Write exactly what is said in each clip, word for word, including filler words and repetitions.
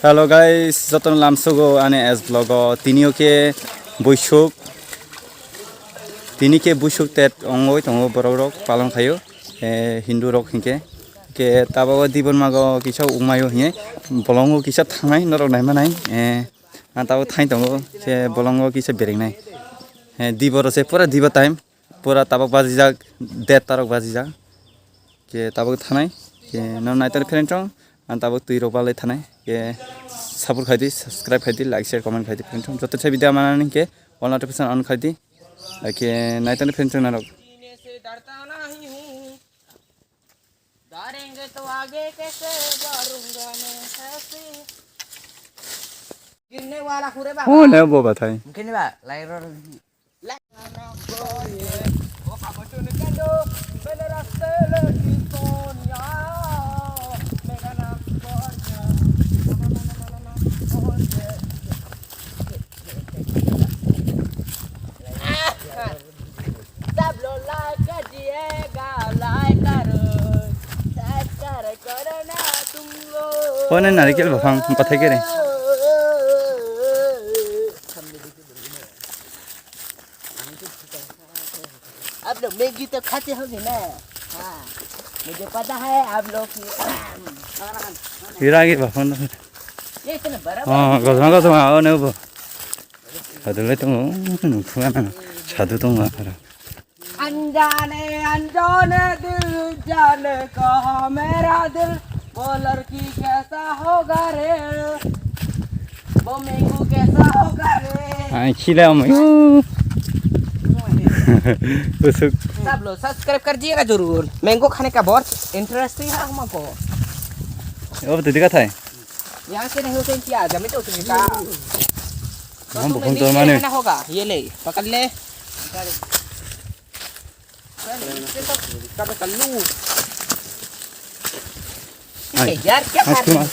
Hello guys, jotono lamsogo ani S vlog o. Tini o khe buisuk, tini khe buisuk tet ongoi tongo borok rok palon khaio, eh, Hindu rok hinkhe. Ke tabok o Dibor mago kisa wngmaio hinkhe bolongo kisa thangnai norok naimanai, eh, ang tabok thain tongo khe bolongo kisa berengnai. Eh, Dibor se pura Diba time. Pura tabok bajijak, det tarok bajijak. Ke tabok thanai, ke no naitor friend chong, ang tabok twi rok balai thanai. Ke support khaidi, subscribe khaidi, like, share, comment khaidi friend chong. Joto se video manani ke all notification on khaidi. Ke naitor friend chong narok. गिरने वाला हूँ रे बाबा। Oh, ne bo bathai. Mungkin ba, lahir orang. सब लोग लाइक कीजिएगा, लाइक करो, सब्सक्राइब करो ना तुम लोग। Oh, ne narikel baphang, bathai kere. आप लोग मैगी तो खाते होंगे ना? हाँ, मुझे पता है आप लोग की। Hira ge baphang. ये इतना बड़ा. Oh, gosma gosma, oh, ne bo. Sadulai tongo, nungthung ana. Sadu tongo. अनजाने अनजाने दिल जाने कहा मेरा दिल, वो लड़की कैसा होगा रे, वो मैंगो कैसा होगा रे. Ang khila mai. Busuk. सब लोग सब्सक्राइब कर दीजिएगा जरूर, मैंगो खाने का बहुत इंटरेस्टिंग है हमको. Oh, tu dikha thai. यहाँ से नहीं होते क्या, जमीन तो उतरेगा. Ang bukung tor mane. होगा, ये ले, पकड़ ले. Ai. यार क्या काट रहा है?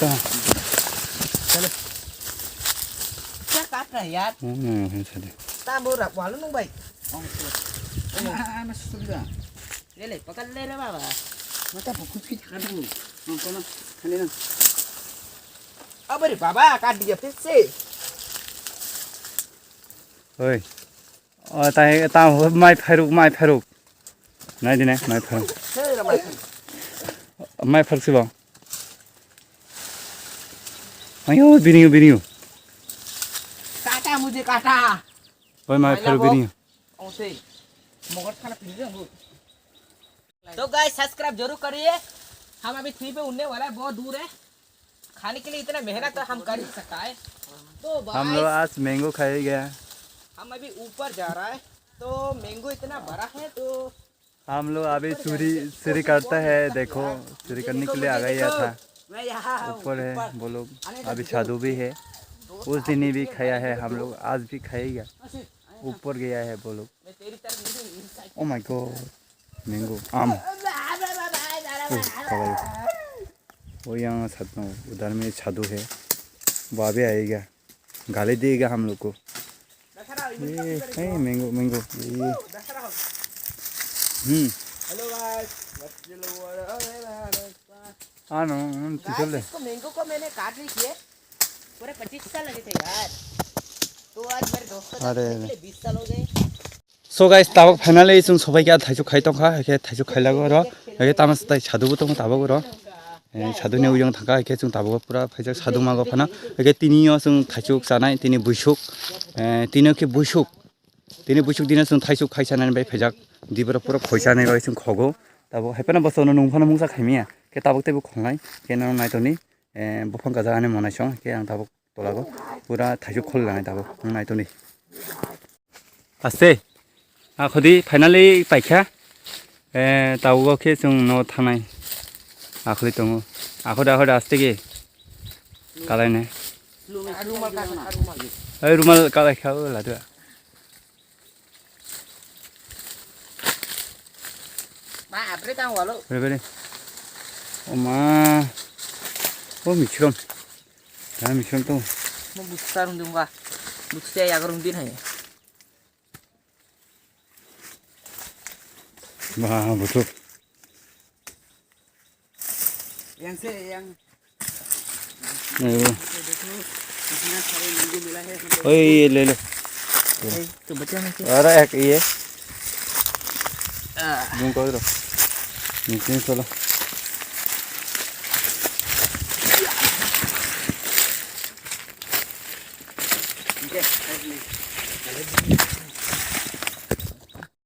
Chalo. क्या काट रहा है यार? Hmm, hmm, hmm, chalo. Tabura, walu nung bai. Ana, ana, sudah. Lele, pakal lele baba. Mata buku pi thakar dulu. Nung kono, kali nang. Abare baba, kaat diya phir se. Oi. O, tai, ta, mai phairuk, mai phairuk. Nai dine, mai phairuk. Mai phairuk sibo. Ayo, biniyo, biniyo. काटा मुझे काटा. Oi, mai phairuk biniyo. तो guys, subscribe जरूर करिए। हम अभी थ्री पे उड़ने वाला है, बहुत दूर है। खाने के लिए इतना मेहनत तो हम कर ही सकता है। तो हम लोग आज मैंगो खाए गया। हम अभी ऊपर जा रहा है, तो मैंगो इतना बड़ा है, तो हम लोग अभी चूरी, चूरी करता है। देखो, चूरी करने के लिए आ गया था। ऊपर है वो लोग, अभी साधु भी है। उस दिन ही भी खाया है हम लोग, आज भी खाएगा। ऊपर गया है वो लोग। Oh my God, mango, आम। Oh, कबाई। वो यहाँ साथ में उधर में साधु है, वो अभी आएगा, गाली देगा हम लोग को। ये, hey, mango, mango, ये। Hmm. Ano, ano, इसको मैंगो को मैंने काट ली थी, पूरे पच्चीस साल लगे थे यार। तो आज मेरे दोस्त को अरे। बीस साल हो गए। So guys, tabok finally chwng sobai kha, thaisuk khai tongkha, hai khe thaisuk khai lago oro, hai khe tamo tai sadhu bo tongo tabok oro. Eh, sadhu ni uyang thangkha, hai khe chwng tabok pura phaijak sadhu mago phano, hai khe tini o chwng thaisuk chanai, tini buisuk, eh, tini o khe buisuk, tini buisuk dino chwng thaisuk khai chanani bai phaijak, diboro pura khoi chanai bai chwng khogo, tabok hai phano boso no nung phano mungsa khaimya, khe tabok teibo khongnai, khe no naitoni, eh, buphang kaja ani monai song, khe ang tabok. Tolago pura thaisuk khol lanai tabok, nung nai toni. Aste, akhodi finally paikha. Eh, tabuk khe chwng no thanai. Akhodi tongo. Akhodi, akhodi aste khe. Kalai ne. Ai, rumal kalai kha, o ladu. Ma, apre tang walo. Bebele. O ma. O michrom. Tang michrom to. Mo buksa rung dungba. Buksa ya rung din hai. Ba, butu. Yang se, yang. Ayo. Oi, le le. तो बचा नहीं। अरे एक ये। तुम कह रहा। नीचे चलो।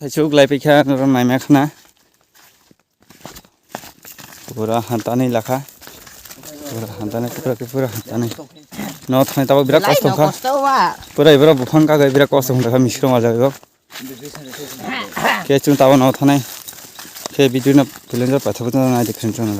Thaichuk lai pikha noro naima khna. Pura hantani lakha. Pura hantani, pura ke pura hantani. No thani tabo birat kosto kha. Pura ibra buphang kagai birat kosto kha misro ma jago. Ke chung tabo no thanai. Ke video no pilon jor paithabu na dik khan chung.